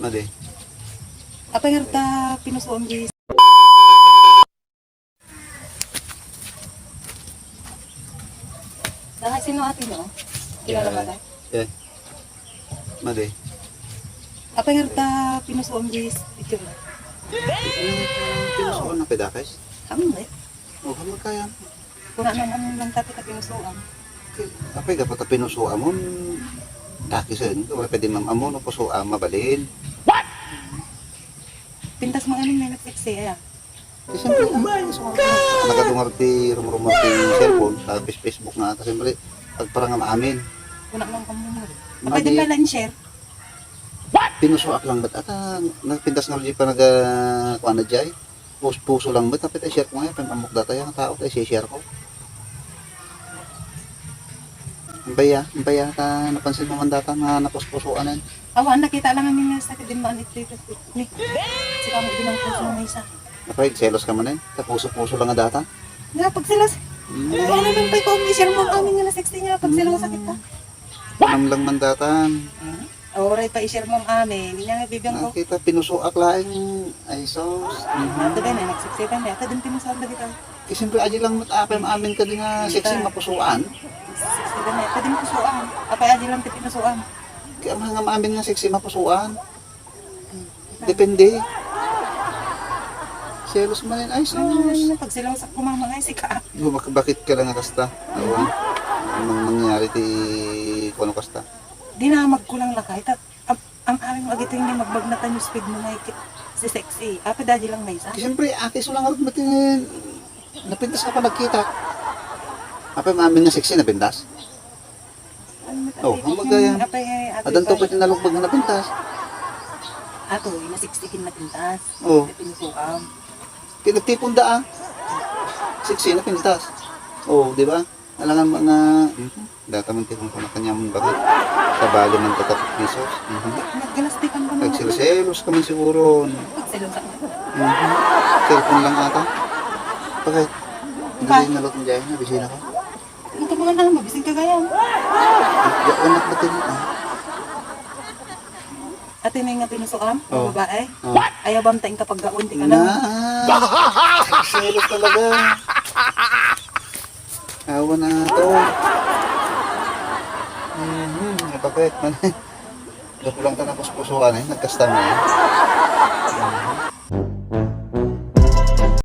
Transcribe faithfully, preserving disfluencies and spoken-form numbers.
Madi. Apay nga ta pinusuam di. Dahil sino ate, no? Kilala mo ate? Yeah. Madi. Apay nga ta pinusuam di picture. Pinusuan na pedakes? Ang, eh. Oh, kamu kaya. Kuna na man lang dati ta pinusuam. Apay, dapat ta pinusuam mo. Dakes, eh. Wala pwede mam-, amo no pusuam, mabalin. Pintas mo aning may nagseksi, aya. Eh, siyempre, ah, so, nagadungar ti rumrumor ti cellphone, sa Face-, Facebook nga, ta siyempre, agparang nga maamin. Kuna lang kamo mo. Madi. Pwede ba lang share? Pinusuak lang met. Ata, nagpintas nga di pa nag, ah, kuan na jay. Pus-, puso lang met. Apay ta i-share ko nga, pag-amok data yung tao, ta i-share ko. Ampay ya, ampay ya, ta napansin mo man data nga napuspusuan na yun. Awan, nakita lang amin nga sa kadin maan ito, ito, ito. Ni, sika mo din ang puso ng isa. Apay, selos ka man eh. Sa puso-puso lang nga data. Nga, pagselos. Hmm. Ano nang pay ko, i-share mo amin nga na sixty niya, pagselos sakit ka. Namlang man datan. Hmm? Oray pa i-share mo amin, inya nga bibiyang ko. Nakita, pinusuak laeng. Ay, sus. Mhm. Ato ba na, nag-sixty pa niya. Ato din pinusuak na kita. Eh, siyempre, adi lang met apay amin ka din nga sexy, mapusuan. Sixty pa niya. Ato din pusuan. Apay adi lang ti pinusuan. Kaya mga nga amin nga sexy, mapusuan. Depende. Selos man yun. Ay, sus. Ano, pag sila sa kumama nga, sika. Bakit ka lang kasta? Awan. Anong nangyari ti kuno kasta? Dinamag ko lang lakay. Ta-, am-, am-, aming magiting ni magbagna ta news feed mo nga ikit si sexy. Apa daddy lang may isa? Siyempre, ate, so lang arog mati napintas ka pa nagkita. Apa yung amin nga sexy napintas? Ano mo Oh, tayo? Ang magaya. Apay, ate, Adan to pa- pati nalugbag nga napintas. Ato, yung sixty kin napintas. Oh. Ito yung suam. Pinagtipon da ah. Sexy napintas. Oh, di ba? Alangan mo nga, mhm. Data man tipon ko na kanya mong bakit. Sa bali man tatapos pisos. Mhm. Naggalas di kang Nagsilos-selos ka man siguro. Nagsilos ako. Mhm. Cellphone lang ata. Bakit? Ba? Hindi na lang kung dyan. Nabisina ka. Ito mga nang mabising ka kaya. Di ako nakatili. Ah. Ate, may nga pinusuam, Oh. Babae. Oh. Ayaw bang taing kapag gaon, di ka Na. lang. Selos talaga. Awa na to. Mhm, napakit man. Joke lang ta na puspusuan eh, nagkasta mo eh. Mhm.